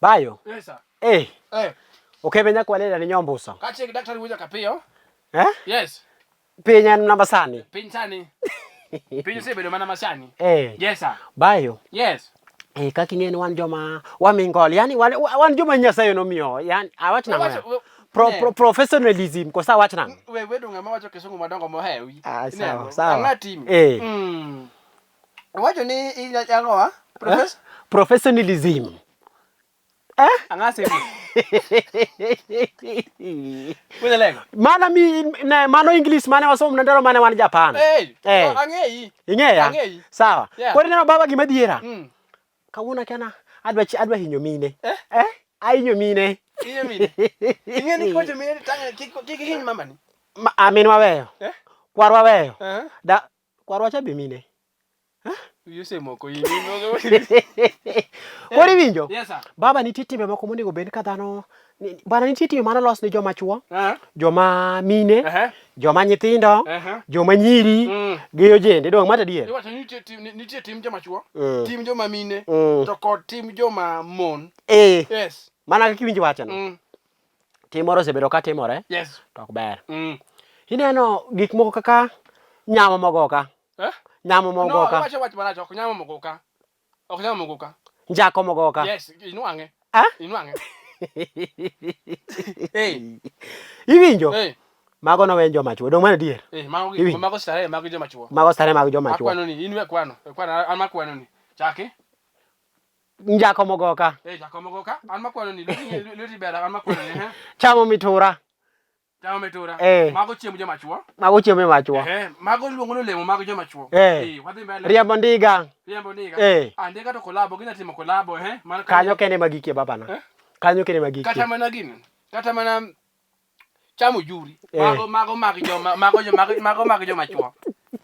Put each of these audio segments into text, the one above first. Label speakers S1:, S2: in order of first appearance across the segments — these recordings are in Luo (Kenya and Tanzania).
S1: Bayo.
S2: Yes, sir.
S1: Eh.
S2: Eh.
S1: Okebe nyakwaleda ni nyombuso.
S2: Kachiel gi daktari wuoyo kapiyo.
S1: Eh?
S2: Yes.
S1: Piny en namba sani.
S2: Piny sani. Piny osebedo mana masani.
S1: Eh.
S2: Yes, sir.
S1: Bayo.
S2: Yes.
S1: Eh, kaka ing'e ni wan joma wamingol, yani wan, wan joma Nyasaye nomiyo, yani awach nang'o?
S2: Wacho-
S1: ya? Pro,
S2: ne.
S1: pro, professionalism kosa awach nang'o?
S2: We wedo ng'ama wacho kisungu madongo mohewi.
S1: Ah, sawa,
S2: Ineno?
S1: sawa.
S2: Ang'a timi.
S1: Eh.
S2: Wacho ni ang'owa? Profes?
S1: Professionalism. Eh?
S2: Ang'a semi. Winjo lego.
S1: Mana mi ne mano English mane wasomo na ndalo mane wan Japan.
S2: Hey,
S1: Eh.
S2: ang'eyi.
S1: Ing'eya?
S2: Ang'eyi.
S1: Sawa.
S2: Yeah.
S1: Koro ineno baba gima dhiera. Kawuono akiana adwa adwa hinyo mine.
S2: Eh?
S1: Eh? Ahinyo mine.
S2: Inyo mine. Ing'e ni kocho mine tang' kik kik ihiny mamani.
S1: Ma, a minwa weyo.
S2: Eh?
S1: Kwarwa weyo.
S2: Eh?
S1: Da kwarwa cha be mine.
S2: Wiyi osemoko in.
S1: Koro iwinjo?
S2: Yes sir.
S1: Baba nitie timbe moko monego bed ka dhano bana nitie timbe mane olos ni joma chuo,
S2: Eh?
S1: joma mine,
S2: Eh?
S1: joma nyithindo,
S2: Eh?
S1: joma nyiri gi ojende. Donge mano adier?
S2: Iwacho ni nitie tim nitie tim joma chuo,
S1: Mm.
S2: tim joma mine, to kod tim joma mon.
S1: Eh,
S2: Yes.
S1: mana kaka iwinjo wachno. Tim moro osebedo ka timore
S2: Yes.
S1: to ok ber.
S2: Ineno
S1: gik moko kaka nyamo mogoka.
S2: Eh?
S1: Nyamo
S2: No,
S1: mogoka.
S2: iwacho wach marach, ok nyamo mogoka. Ok nyamo mogoka.
S1: Njako mogoka.
S2: Yes, inwang'e.
S1: Ah?
S2: Inwang'e. Hey,
S1: Iwinjo?
S2: hey,
S1: Mago nowe joma chuo. Donge mano adier?
S2: hey, mago
S1: Iwinjo?
S2: mago starehe mag joma chuo.
S1: Mago starehe mag joma chuo.
S2: Akwano ni, in we kwano. We kwano, an makwano ni. Chaki.
S1: Njako mogoka.
S2: Eh, chako mogoka. An makwano ni, lweti lweti ber, an makwano ni, eh.
S1: Chamo mitura.
S2: Chamo mitura.
S1: Eh.
S2: Mago chiemb joma chuo.
S1: Mago chiemo joma chuo.
S2: Eh, mago iluongo ni olemo mag joma chuo.
S1: Eh.
S2: Eh, wadhi mbele.
S1: Riembo ndiga.
S2: Riembo ndiga.
S1: Eh.
S2: Ah, ndiga to kolabo, ginya timo kolabo, eh. Mar
S1: Kanyo kende magikie babana.
S2: Eh?
S1: Kanyo kende magikie.
S2: Kata mana gini. Kata mana chamo juri.
S1: Eh.
S2: Mago mago mag joma mago joma mago mag joma chuo.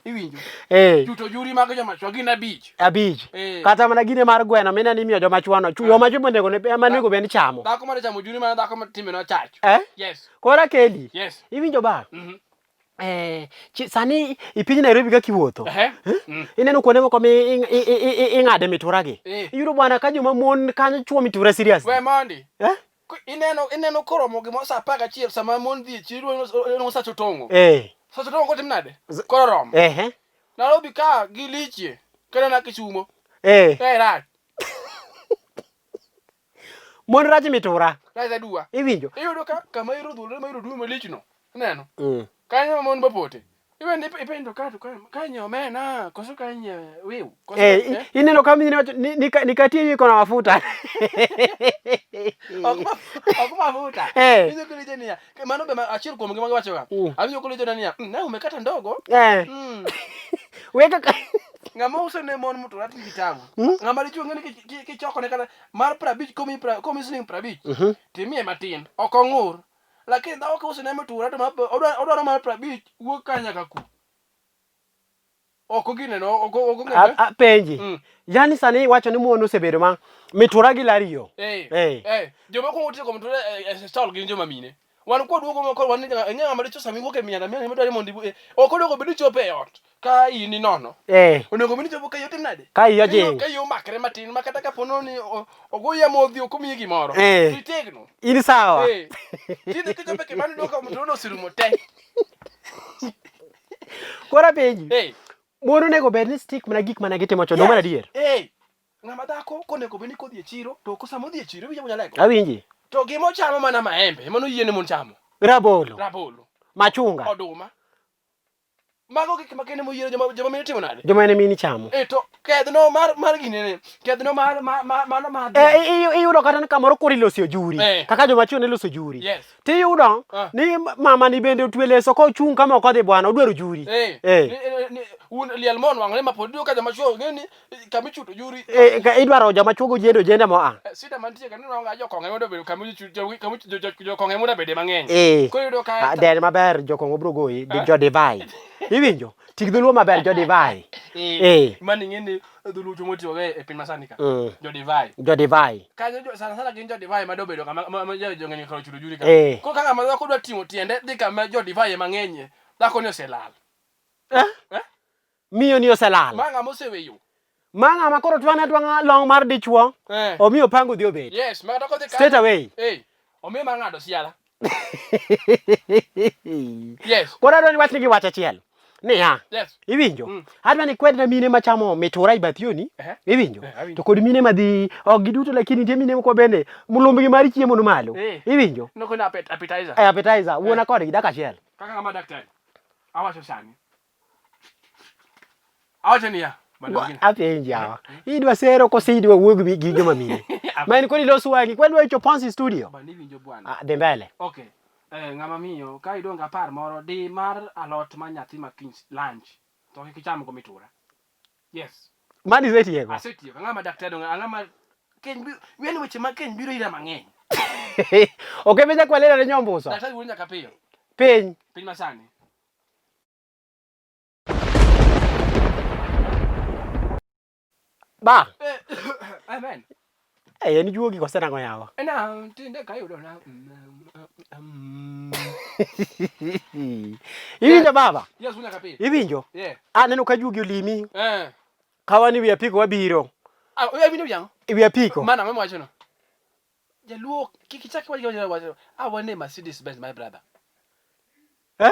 S2: Iwinjo?
S1: Eh.
S2: Chuto juri mag joma chuo gin abich.
S1: Abich.
S2: Eh.
S1: Kata mana gine mar gweno mine ni imiyo joma chuo no. Joma chuo monego ne ema onego bed ni chamo.
S2: Dhako mar chamo juri mana dhako ma timbe nochach.
S1: Eh?
S2: Yes.
S1: Koro akeli.
S2: Yes.
S1: Iwinjo ba?
S2: Mhm.
S1: Eh, sani i piny Nairobi kaka iwuotho.
S2: Ehe.
S1: Ineno kuonde moko mi ing'ade mitura gi.
S2: Eh.
S1: Iyudo bwana ka joma mon kanyo chuo mitura serious.
S2: We mondi.
S1: Eh?
S2: Ineno ineno koromo gimoro saa 11 sama mon dhi e chiro ineno sa chotongo.
S1: Eh.
S2: Sa chotongo kotim nade? Koro romo.
S1: Ehe.
S2: Nairobi ka gilichie kata na Kisumo.
S1: Eh.
S2: Eh rach.
S1: Mon rach mitura.
S2: Rach aduwa.
S1: Iwinjo?
S2: Iyudo ka kama iro dhulore ma iro dume malich no. Ineno?
S1: Mm.
S2: Kanyo mon bapote. Iwende ipenjo ka to ka nyiewo omena koso ka nyiewo wiu. Koso
S1: Eh, ineno ka mine wacho ni nikatie iko na mafuta.
S2: Ok ma ok mafuta.
S1: Eh.
S2: Iwinjo kolicho niya. Mano be achiel kuom gima giwacho ga. Awinjo kolicho niya, "Ne umekata ndogo."
S1: Eh. Weka ka
S2: Ng'ama uso ne mon mutura to nigi tabu. Ng'ama dichuo ng'eni kichoko ne kata mar 50 komi komi siling 50. Timiye matin. Ok ong'ur. Lakini dhako kiuso ne mutura to odwaro mar 50 wuok ka nyaka ku. Ok ogineno, ok ok ong'e.
S1: Apenji.
S2: Mm.
S1: Yaani sani iwacho ni mon osebedo ma mitura gi lariyo.
S2: Eh.
S1: Eh.
S2: Eh. Joma okuongo tiyo kod mutura e stall gin joma mine. Wan kwaduogo ma koro wan ing'e ng'ama dichuo sama iwuok e mianda mianda midwaro mondo ok onego bed ni ichopo e ot ka in inono.
S1: Eh.
S2: Onego bed ni ichopo ka iyi otim nade?
S1: Ka iyi ojing.
S2: Ka iyi omakre matin ma kata kapo ni ogoyi amodhi ok omiyi gimoro.
S1: Eh.
S2: To itegno.
S1: In sawa.
S2: Eh. Tinde kichopo e kibanda iyudo ka mutura oserumo te.
S1: Koro apenji.
S2: Eh.
S1: Mon onego bed ni stick mana gik mane gitimo chon, donge mano adier?
S2: Eh. Ng'ama dhako konego bed ni kodhi e chiro to ok sama odhi e chiro iwinjo Munyalego.
S1: Awinji.
S2: To gima ochamo mana maembe ema noyiene mon chamo.
S1: Rabolo.
S2: Rabolo.
S1: Machunga.
S2: Oduma. Mago gik makende moyiene joma joma mine timo nade?
S1: Joma ne mine chamo.
S2: Eh to kedhno mar mar ginene. Kedhno mar mar mano mar
S1: Eh, iyudo kata ni kamoro koro iloso ojuri.
S2: Eh.
S1: Kaka joma chon ne loso ojuri.
S2: Yes.
S1: Tiyudo
S2: Ah.
S1: ni mama ni bende otwe leso kochung' kama ok odhi bwana odwaro ojuri.
S2: Eh.
S1: Eh.
S2: Ni, un liel mon wang'ne ma pod iyudo ka joma chuo ng'e ni kama ichuto ojuri.
S1: Eh, ka idwaro joma chuo go ojende ojende moa.
S2: Sida mantie ka ni jokong'e mondo obedo kama kama jokong'e mondo obede mang'eny.
S1: Eh.
S2: Koro iyudo ka
S1: Ah, der maber jokong'o bro goyi jo divai. Iwinjo? Ti gi dholuo maber jo divai.
S2: Eh.
S1: Eh.
S2: Mano ing'e ni dholuo motiyogo e piny masani ka.
S1: Mm.
S2: Jo divai.
S1: Jo divai.
S2: Kanyo jo sana sana gin jo divai ma dobedo kama ma jo jo ng'eny koro chudo juri ka.
S1: Eh.
S2: Koro ka ng'ama dhako dwa ting'o tiende dhi kama jo divai ema ng'enyie. Dhako ni oselal.
S1: Eh?
S2: Eh?
S1: Miyo ni oselal.
S2: Ma ng'ama oseweyo.
S1: Ma ng'ama koro twang'e atwang'a long mar dichuo.
S2: Eh.
S1: Omiyo pango odhi obet.
S2: Yes, ma kata kodhi
S1: Straight away.
S2: Eh. Omiyo mar ng'ado siala. Yes.
S1: Koro adwa ni wachni gi wach achiel. Niya.
S2: Yes.
S1: Iwinjo?
S2: Mm.
S1: Adwa ni kwedna mine machamo mitura e bath yoni.
S2: Ehe.
S1: Iwinjo?
S2: Eh, awinjo.
S1: To kod mine madhi ok giduto lakini nitie mine moko bende mulumbgi mar chiemo no malo.
S2: Eh.
S1: Iwinjo?
S2: Noko na appetizer.
S1: Eh, appetizer, wuona kodgi dak achiel.
S2: Kaka ng'ama daktari. Awacho sani. Awacho niya. Bana gini.
S1: Apenji hawa. Idwa sero kose idwa wuoyo gi gi joma mine? Ma en kodi los wang'i, kwadwa chopo Ponzi studio.
S2: Bana iwinjo bwana.
S1: Ah, dhi mbele.
S2: Okay. Eh, ng'ama miyo ka idong' apar moro di mar alot ma nyathi ma kiny lunch to kik icham go mitura. Yes.
S1: Mani isetieko.
S2: Asetieko. Ang'ama daktari dong' ang'ama keny biro wen weche ma keny biro ira mang'eny.
S1: Ok ebe nyakwalera ne nyombuso.
S2: Daktari wuoyo nyaka piyo.
S1: Piny.
S2: Piny masani.
S1: Ba.
S2: Eh, amen.
S1: Eh, en juogi kose nang'o yawa?
S2: Na tinde kayudo na.
S1: Iwinjo baba?
S2: Yes, wuoyo nyaka piyo.
S1: Iwinjo?
S2: Yeah.
S1: Aneno ka juogi olimi.
S2: Eh.
S1: Kawa ni wi apiko wabiro.
S2: Ah, oya winjo yango.
S1: Wi apiko.
S2: Mana ang'o miwacho no? Jaluo kik ichak iwach gima wacho. Ah, wane Mercedes Benz my brother.
S1: Eh?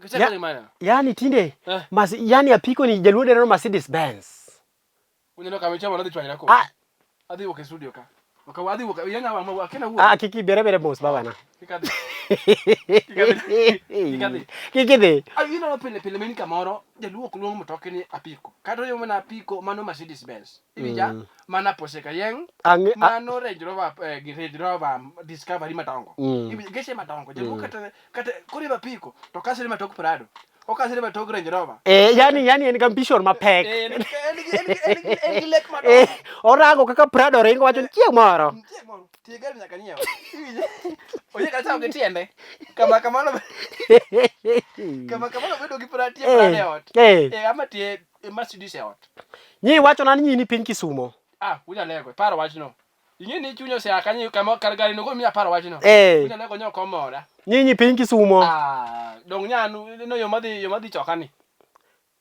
S2: Kik ichak
S1: Ya-
S2: iwach gima
S1: Yani tinde
S2: Eh.
S1: mas, yani apiko ni jaluo dendo Mercedes Benz.
S2: Uneno kama ichamo nadhi chwanyra kode.
S1: Ah,
S2: Adhi wuok e studio ka. Ok adhi wuok. Yanya wang' ma akena wuok.
S1: ah kik ibere bere mos babana.
S2: Kik adhi. Kik adhi.
S1: Kik idhi.
S2: Ah, ineno pile pile meni kamoro jaluo ok luong mtoke ni apiko. Kata oyumo mana apiko mano Mercedes Benz. Iwinja?
S1: Mm.
S2: Mana Porsche Cayenne.
S1: Ang'e a-
S2: Mano Range Rover eh, gi Range Rover Discovery madongo.
S1: Mm.
S2: Iwinja? Geche madongo. Jaluo kata kata koriembo apiko to kasre matok Prado. Okasre matok Range Rover.
S1: Eh, yani yani en gi ambition mapek.
S2: Eh, en gi en gi en gi en gi lek
S1: Eh,
S2: madongo.
S1: orango kaka Prado ringo wacho ni chieng' moro.
S2: Nitie moro. Tie gari nyaka nyiew. Iwinjo? Oyie kata chamo gi tiende. Kama kamano kama kamano bedo gi Prado tie Prado e ot.
S1: Eh.
S2: Eh, ama tie Mercedes e ot.
S1: Nyi wachona ni nyi ni piny Kisumo.
S2: Ah, unyalego, paro wachno. Ing'e ni chuny osea kanyo kama kar gari no koro miya paro wachno.
S1: Eh.
S2: Unyalego nyo komora.
S1: Nyi nyi piny Kisumo.
S2: Ah, dong nyanu no yo madhi yo madhi choka ni.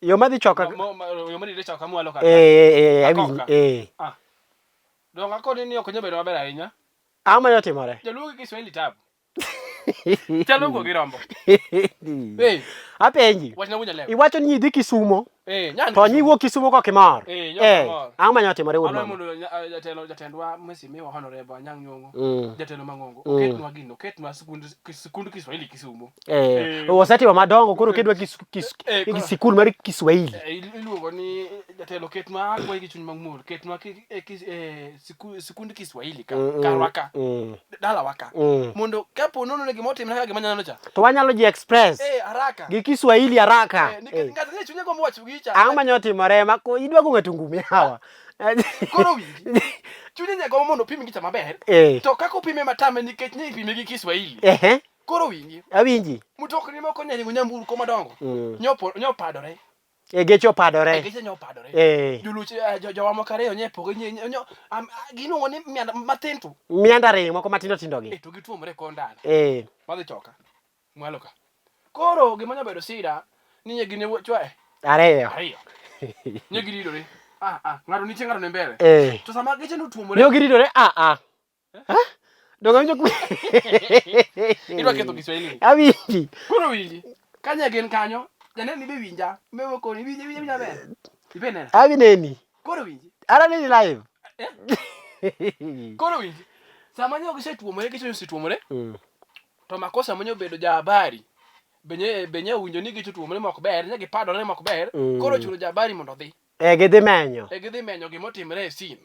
S1: Yo madhi choka.
S2: Yo madhi choka mwalo ka.
S1: Eh eh eh awinji.
S2: Akoka.
S1: Eh.
S2: Ah. Dong akoni ni ok nyalo bedo maber ahinya.
S1: Ang'o mane otimore?
S2: Jaluo gi Kiswahili tabu. Chalo guo gi rombo. Eh,
S1: Apenji.
S2: wachna unyalego.
S1: Iwacho ni idhi Kisumo
S2: Eh, nyan.
S1: to nyi wuok Kisumo kok imor.
S2: Eh, nyo kamor.
S1: Ang'o mane otimore wuod
S2: Adwa
S1: mama?
S2: mondo jatelo jatendwa Mheshimiwa Honorable Anyang' Nyong'o.
S1: Mm.
S2: Jatelo mang'ongo.
S1: Mm.
S2: Oketnwa gino, oketnwa sikund sikund Kiswahili Kisumo.
S1: Eh,
S2: Eh.
S1: osetimo madongo koro kedwa kis, kis,
S2: Eh, koro-
S1: sikul mar Kiswahili.
S2: Eh, iluongo ni jatelo ketnwa akwayi gi chuny mamuol ketnwa ki, eh, kis, eh, siku, sikund Kiswahili ka
S1: Mm, mm,
S2: karwa ka
S1: mm,
S2: dalawa ka
S1: mm.
S2: mondo kapo nono ne gima otimre kaka gima nyaneno cha
S1: To wanyalo ji express
S2: eh haraka
S1: gi Kiswahili haraka.
S2: eh, nikech
S1: Eh.
S2: ng'ato ne chunye gombo wacho gicha
S1: Ang'o mane otimore ma ko idwa go ng'ato ngumi hawa?
S2: koro winji chunye ne gombo mondo opim gicha maber
S1: Eh.
S2: to kaka opime matame nikech ne ipime gi Kiswahili
S1: Ehe,
S2: koro winji
S1: awinji.
S2: mtokni moko ne ringo nyamburko madongo nyopadore
S1: E geche opadore.
S2: geche nyopadore
S1: Eh.
S2: joluch jowa moko ariyo nye pogo nye nyo giluongo ni mianda mathin to
S1: Mianda ring moko matindo tindo gi.
S2: eh, to gituomore kor ndara
S1: Eh.
S2: madhi choka mwalo ka koro gima nya bedo sida ni nye gine chwae
S1: Ariyo.
S2: ariyo nye giridore ah ah ng'ato nitie ng'ato ni mbele
S1: Eh.
S2: to sama geche notuomore
S1: Ne ok giridore a a. Ha? Donge awinjo ku
S2: idwa ketho Kiswahili
S1: Awinji.
S2: koro winji kanye gin kanyo janeno ibe winja mewo koni winja winja winja ber ibe nena
S1: Awineni.
S2: koro winji
S1: Ara neni live.
S2: koro winji sama nyo gisetuomore geche osetuomore
S1: Mm.
S2: to makosa manyo bedo ja habari benye benye owinjo ni geche otuomore mok ber ne gipadore mok ber koro ochuno ja habari mondo odhi
S1: Eh, gidhi menyo.
S2: e gidhi menyo gima otimre e scene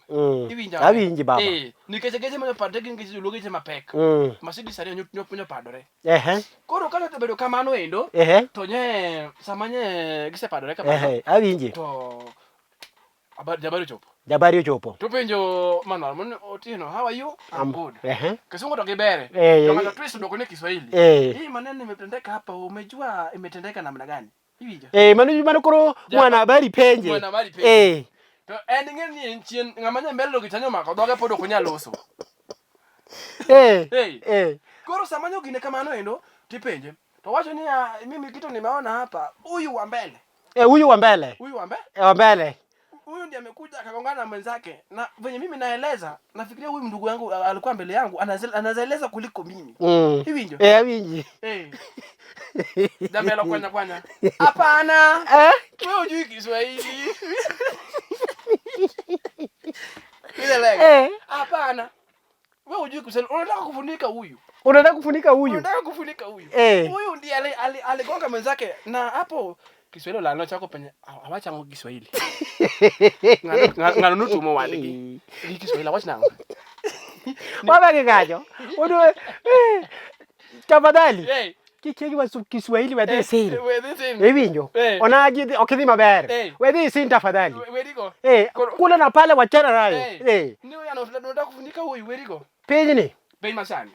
S2: iwinjo
S1: Awinji baba.
S2: eh nikech geche manyo padre gin geche joluo geche mapek Mercedes ariyo nyo nyo padore
S1: Ehe.
S2: koro ka obedo kamano endo
S1: Ehe.
S2: to nye sama nye gisepadore kamano
S1: Ehe. Awinji.
S2: to jabari ochopo
S1: Jabari ochopo.
S2: to penjo Manuel mon Otieno how are you I'm good
S1: Ehe.
S2: Kisungu to gibere
S1: Eh,
S2: to ng'ato twist dwoko ne Kiswahili
S1: Eh.
S2: hii maneno imetendeka hapa umejua imetendeka namna gani iwinjo
S1: Eh, mano mano koro mwana habari penje.
S2: Mwana habari penje.
S1: Eh.
S2: to en ing'e ni en chien ng'ama nye mbele to gichanyo omako dhoge pod ok onyal loso
S1: Eh.
S2: Hey.
S1: Eh.
S2: Koro sama nyo gine kamano endo tipenje to wacho niya mimi kitu nimeona hapa huyu wa mbele
S1: Eh, huyu wa mbele.
S2: huyu wa mbele
S1: Eh, wa mbele.
S2: huyu ndiye amekuja akagongana na mwenzake, na venye mimi naeleza, nafikiria huyu ndugu yangu alikuwa mbele yangu anazaeleza kuliko mimi. Iwinjo?
S1: Eh, awinji.
S2: Eh. Jambelo kwanya kwanya. Hapana.
S1: Eh?
S2: Wewe hujui Kiswahili. Ile lega.
S1: Eh.
S2: Hapana. Wewe hujui Kiswahili. Unataka kufunika huyu.
S1: Unataka kufunika huyu.
S2: Unataka kufunika huyu.
S1: Eh.
S2: Huyu ndiye aligonga mwenzake na hapo Kiswahili la chako penye awacha ngo Kiswahili. Ngano nutumo wadgi. Gi Kiswahili awach nang'o?
S1: Wabaki kacho. Udu eh, tafadhali.
S2: Eh.
S1: Kik wasu Kiswahili wadhi sin.
S2: Wedhi sin.
S1: Iwinjo?
S2: Eh.
S1: Onagi ok idhi maber.
S2: Eh.
S1: Wedhi sin tafadhali.
S2: Werigo.
S1: Eh, kule na pale wachana nayo.
S2: Eh.
S1: Eh,
S2: Ni huyu unataka kufunika huyu werigo.
S1: pinyni
S2: Piny masani.